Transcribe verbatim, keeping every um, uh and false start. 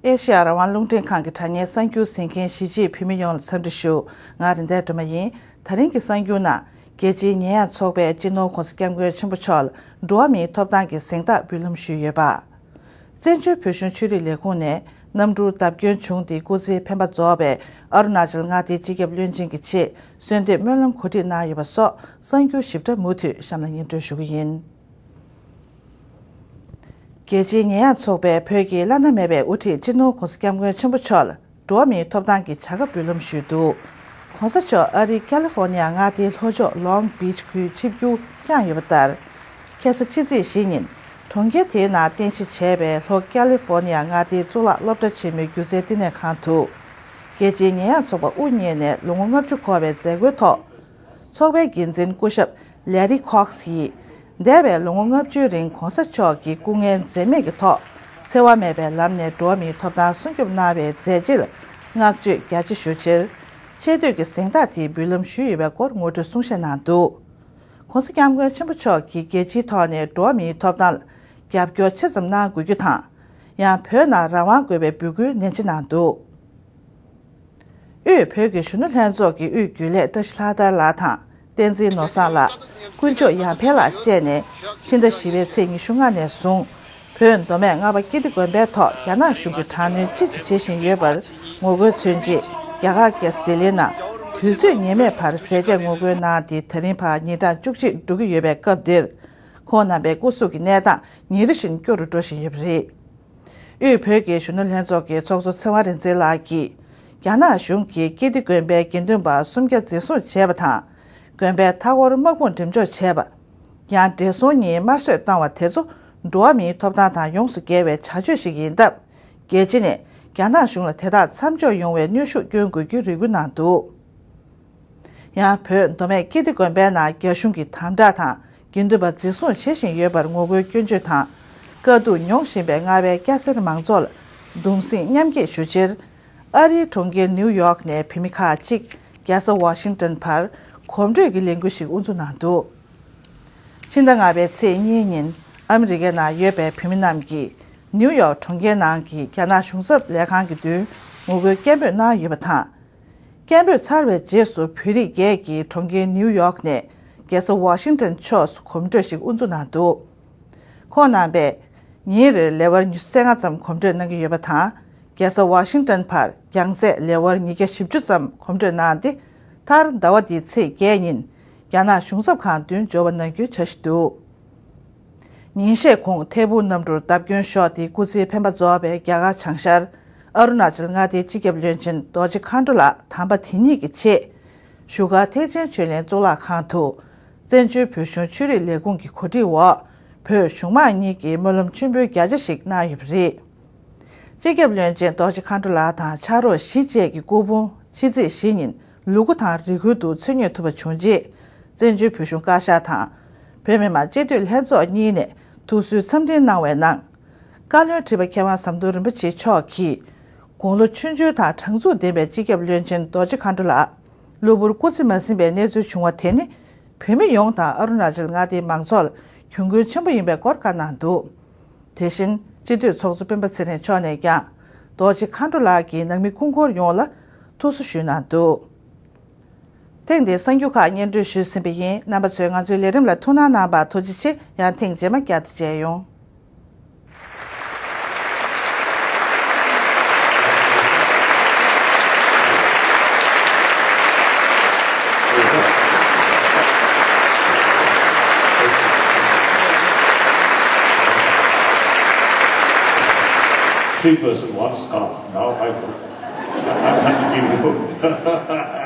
ཨེ་ཤེ་ཡ་རང་དབང་རླུང་འཕྲིན་ཁང་གི་དྲ་བརྙན་གསར་འགྱུར་གཟིགས་མཁན་གཞིས་བྱེས་བོད་མི་ཡོངས་ལ་འཚམས་འདྲི་ཞུ། ང་རིག་ལྡན་སྒྲོལ་མ་ཡིན། ད་རིང་གི་གསར་འགྱུར་ནང་རྒྱལ་སྤྱིའི་ཉེས་ཡངས་ཚོགས་པས་སྤྱི་ནོར་༸གོང་ས་༸སྐྱབས་མགོན་ཆེན་པོ་མཆོག་ལ་འགྲོ་བ་མིའི་ཐོབ་ཐང་གི་གཟེངས་རྟགས་འབུལ་ལམ་ཞུས་ཡོད་པ། བཙན་བྱོལ་བོད་གཞུང་ཆོས་རིག་ལས་ཁུངས་ནས་གནམ་གྲུར་བརྡབ་སྐྱོན་བྱུང་སྟེ་སྐུ་ཚེའི་འཕེན་པ་རྫོགས་པའི་ཨ་རུ་ན་ཅལ་མངའ་སྡེའི་སྤྱི་ཁྱབ་བློན་ཆེན་གྱི་ཆེད་གསོལ་འདེབས་སྨོན་ལམ་གོ་སྒྲིག་གནང་ཡོད་པ་སོགས་གསར་འགྱུར་ཞིབ་ཕྲ་མུ་མཐུད་གཤམ་ལ་སྙན་སྒྲོན་ཞུ་གི་ཡིན། རྒྱལ་སྤྱིའི་ཉེས་ཡངས་ཚོགས་པས་བོད་ཀྱི་བླ་ན་མེད་པའི་དབུ་ཁྲིད་སྤྱི་ནོར་༸གོང་ས་༸སྐྱབས་མགོན་ཆེན་པོ་མཆོག་ལ་འགྲོ་བ་མིའི་ཐོབ་ཐང་གི་བྱ་དགའ་འབུལ་ལམ་ཞུས་འདུག ༸གོང་ས་མཆོག་ཨ་རིའི་ཀ་ལི་ཧྥོར་ནི་ཡ་མངའ་སྡེའི་ལྷོ་ཕྱོགས་ལོང་བིཆ་ཁུལ་ཆིབས་བསྒྱུར་བསྐྱངས་ཡོད་པ་ལྟར། ཁ་སང་ཕྱི་ཚེས་བཞི་ཉིན་གྲོང་ཁྱེར་དེའི་ནང་རྟེན་གཞི་བྱས་པའི་ལྷོ་ཀ་ལི་ཧྥོར་ནི་ཡ་མངའ་སྡེའི་གཙུག་ལག་སློབ་གྲྭ་ཆེན་མོའི་སྒྱུ་རྩལ་བསྟི་གནས་ཁང་དུ། རྒྱལ་སྤྱིའི་ཉེས་ཡངས་ཚོགས་པ་དབུ་བརྙེས་ནས་ལོ་ངོ་ལྔ་བཅུ་འཁོར་བའི་མཛད་སྒོའི་ཐོག་ཚོགས་པའི་འགན་འཛིན་སྐུ་ཞབས་ལེ་རི་ཁོག་སི་ཡིས། འདས་པའི་ལོ་ངོ་ལྔ་བཅུའི་རིང་༸གོང་ས་མཆོག་གིས་སྐུ་ངལ་འཛེམས་མེད་ཀྱི་ཐོག་འཚེ་བ་མེད་པའི་ལམ་ནས་འགྲོ་བ་མིའི་ཐོབ་ཐང་སྲུང་སྐྱོབ་གནང་བའི་མཛད་རྗེས་ལ་བསྔགས་བརྗོད་རྒྱ་ཆེ་ཞུ་ཕྱིར། ཆེ་བསྟོད་ཀྱི་གཟེངས་རྟགས་དེ་འབུལ་ལམ་ཞུས་ཡོད་པའི་སྐོར་ངོ་སྤྲོད་གསུང་བཤད་གནང་འདུག ༸གོང་ས་༸སྐྱབས་མགོན་ཆེན་པོ་མཆོག་གིས་རྒྱལ་སྤྱིའི་ཐོག་ནས་འགྲོ་བ་མིའི་ཐོབ་ཐང་ལ་རྒྱབ་སྐྱོར་ཆེ་ཙམ་གནང་དགོས་རྒྱུ་དང་། ཡང་བོད་ནང་རང་དབང་དགོས་པའི་འབོད་སྐུལ་ནན་ཆེ་གནང་འདུག་དབུས་བོད་ཀྱི་གཞོན་ནུ་ལྷན་ཚོགས་ཀྱི་དབུས་རྒྱུན་ལས་བཀྲ་ཤིས་ལྷ་དར་ལགས་དང་། བསྟན་འཛིན་ནོར་བཟང་ལགས། དཀོན་མཆོག་ཡར་འཕེལ་ལགས་བཅས་ནས་ཕྱི་ཟླ་བཞི་པའི་ཚེས་ཉི་ཤུ་ལྔ་ནས་བཟུང་། བོད་མདོ་སྨད་རྔ་པ་ཀིརྟི་དགོན་པའི་ཐོག་རྒྱ་ནག་གཞུང་གིས་དྲག་གནོན་ཅི་ཆེ་བྱེད་བཞིན་ཡོད་པར་ངོ་རྒོལ་མཚོན་ཆེད། རྒྱ་གར་རྒྱལ་ས་ལྡི་ལིའི་ནང་དུས་ཚོད་ངེས་མེད་བར་ཟས་བཅད་ངོ་རྒོལ་གནང་སྟེ། ད་རིང་བར་ཉིན་གྲངས་བཅུ་གཅིག་འགྲོ་གི་ཡོད་པའི་སྐབས་འདིར། ཁོང་རྣམ་པའི་སྐུ་གཟུགས་ཀྱི་གནས་སྟངས་ཉིན་རེ་བཞིན་སྐྱོ་རུ་འགྲོ་བཞིན་ཡོད་པ་རེད། དབུས་བོད་ཀྱི་གཞོན་ནུ་ལྷན་ཚོགས་ཀྱི་ཚོགས་གཙོ་ཚེ་དབང་རིག་འཛིན་ལགས་ཀྱིས། རྒྱ་ནག་གཞུང་གིས་ཀིརྟི་དགོན་པའི་དགེ་འདུན་པ་སུམ་བརྒྱ་འཛིན་བཟུང་བྱས་པ་དང་། དགོན་པའི་མཐའ་འཁོར་དམག་དཔུང་འགྲེམས་འཇོག་བྱས་པ། ཡང་བགྲེས་སོང་གཉིས་དམར་གསོད་བཏང་བ་དེ་ཚོ་འགྲོ་བ་མིའི་ཐོབ་ཐང་དང་ཡོངས་སུ་འགལ་བའི་བྱ་སྤྱོད་ཞིག་ཡིན་སྟབས། རྒྱལ་སྤྱི་ནས་རྒྱ་ནག་གཞུང་ལ་དེ་དག་མཚམས་འཇོག་ཡོང་བའི་གནོན་ཤུགས་སྐྱོན་དགོས་རྒྱུའི་རེ་སྐུལ་གནང་འདུག་ཡང་བོད་མདོ་སྨད་ཀིརྟི་དགོན་པའི་ནང་རྒྱ་གཞུང་གིས་དམ་དྲག་དང་དགེ་འདུན་པ་འཛིན་བཟུང་བྱེད་བཞིན་ཡོད་པར་ངོ་རྒོལ་སྐྱོན་བརྗོད་དང་། དཀའ་སྡུག་མྱོང་བཞིན་པའི་རྔ་བའི་སྐྱ་སེར་མང་ཚོགས་ལ་གདུང་སེམས་མཉམ་སྐྱེད་ཞུ་ཕྱིར། ཨ་རིའི་གྲོང་ཁྱེར་ནིའུ་ཡོག་ནས་བོད་མི་ཁག་ཅིག་རྒྱལ་ས་ཝ་ཤིང་ཏོན་བར་གོམ་བགྲོད་ཀྱི་ལས་འགུལ་ཞིག་དབུ་འཛུགས་གནང་འདུག་ཕྱི་ཟླ་ལྔ་པའི་ཚེས་གཉིས་ཉིན་ཨ་མི་རི་ཀའི་ནང་ཡོད་པའི་བོད་མི་རྣམས་ཀྱིས་ནིའུ་ཡོག་གྲོང་ཁྱེར་ནང་གི་རྒྱ་ནག་གཞུང་ཚབ་ལས་ཁང་གི་མདུན་ངོ་རྒོལ་སྐད་འབོད་གནང་ཡོད་པ་དང་། སྐད་འབོད་ཚར་བའི་རྗེས་སུ་བོད་རིགས་བརྒྱད་ཀྱིས་གྲོང་ཁྱེར་ནིའུ་ཡོག་ནས་རྒྱལ་ས་ཝ་ཤིང་ཏོན་ཕྱོགས་སུ་གོམ་བགྲོད་ཞིག་དབུ་འཛུགས་གནང་འདུག་ཁོང་རྣམ་པས་ཉིན་རེར་ལེ་དབར་ཉི་ཤུ་རྩ་ལྔ་ཙམ་གོམ་བགྲོད་གནང་གི་ཡོད་པ་དང་། རྒྱལ་ས་ཝ་ཤིང་ཏོན་བར་རྒྱང་ཚད་ལེ་དབར་ཉིས་བརྒྱ་བཞི་བཅུ་ཙམ་གོམ་བགྲོད་གནང་སྟེ། མཐར་ཟླ་བ་འདིའི་ཚེས་བརྒྱད་ཉིན་རྒྱ་ནག་གཞུང་ཚབ་ཁང་མདུན་འབྱོར་བ་གནང་རྒྱུའི་འཆར་གཞི་འདུག་ཉིན་ཤས་གོང་ཐད་འཕུར་གནམ་གྲུར་བརྡབ་སྐྱོན་ཤོར་ཏེ་སྐུ་ཚེའི་འཕེན་པ་རྫོགས་པའི་རྒྱ་གར་བྱང་ཤར་ཨ་རུ་ན་ཅལ་མངའ་སྡེའི་སྤྱི་ཁྱབ་བློན་ཆེན་རྡོ་རྗེ་མཁའ་འགྲོ་ལགས་དམ་པ་དེ་ཉིད་ཀྱི་ཆེད། བཞུགས་སྒར་ཐེག་ཆེན་ཆོས་གླིང་གཙུག་ལག་ཁང་དུ། བཙན་བྱོལ་བོད་གཞུང་ཆོས་རིག་ལས་ཁུངས་ཀྱི་གོ་སྒྲིག་འོག་བོད་གཞུང་མང་གཉིས་ཀྱིས་སྨོན་ལམ་མཆོད་འབུལ་རྒྱ་ཆེ་ཞིག་གནང་ཡོད་པ་རེད། སྤྱི་ཁྱབ་བློན་ཆེན་རྡོ་རྗེ་མཁའ་འགྲོ་ལགས་དང་ཕྱག་རོགས་བཞི་བཅས་ཀྱི་སྐུ་ཕུང་ཕྱི་ཚེས་བཞི་ཉིན་ལུ་གུ་དང་རི་ཁུལ་དུ་འཚོལ་རྙེད་ཐུབ་པ་བྱུང་རྗེས། བཙན་བྱོལ་བོད་གཞུང་བཀའ་ཤག་དང་། བོད་མི་མང་སྤྱི་འཐུས་ལྷན་ཚོགས་གཉིས་ནས་ཐུགས་གསོའི་འཚམས་འཕྲིན་གནང་བའི་ནང་། བཀའ་བློན་ཁྲི་པ་མཁས་དབང་ཟམ་གདོང་རིན་པོ་ཆེ་མཆོག་གིས། དགུང་ལོ་ཆུང་ཆུང་དང་དྲང་ཚུགས་ལྡན་པའི་སྤྱི་ཁྱབ་བློན་ཆེན་རྡོ་རྗེ་མཁའ་འགྲོ་ལགས། གློ་བུར་སྐུ་ཚེ་མ་ཟིན་པའི་གནས་ཚུལ་བྱུང་བ་དེ་ནི། བོད་མི་ཡོངས་དང་ཨ་རུ་ན་ཅལ་མངའ་སྡེའི་མང་ཚོགས་ལ་གྱོང་གུན་ཆེན་པོ་ཡིན་པའི་སྐོར་བཀའ་གནང་འདུག་དེ་བཞིན་སྤྱི་འཐུས་ཚོགས་གཙོ་སྤེན་པ་ཚེ་རིང་མཆོག་ནས་ཀྱང་རྡོ་རྗེ་མཁའ་འགྲོ་ལགས་ཀྱི་ནང་མི་སྐུ་འཁོར་ཡོངས་ལ་ཐུགས་གསོ་ཞུས་གནང་འདུག་ཐེངས་འདིའི་གསར་འགྱུར་ཁག་སྙན་སྒྲོན་ཞུས་ཟིན་པ་ཡིན། རྣམ་པ་ཚོས་ང་ཚོའི་ལས་རིམ་ལ་ཐུགས་སྣང་གནང་བར་ཐུགས་རྗེ་ཆེ། ཡང་ཐེངས་རྗེས་མ་བསྐྱར་དུ་མཇལ་ཡོང་། Three person, one scarf. Now I go. I'm happy to give you.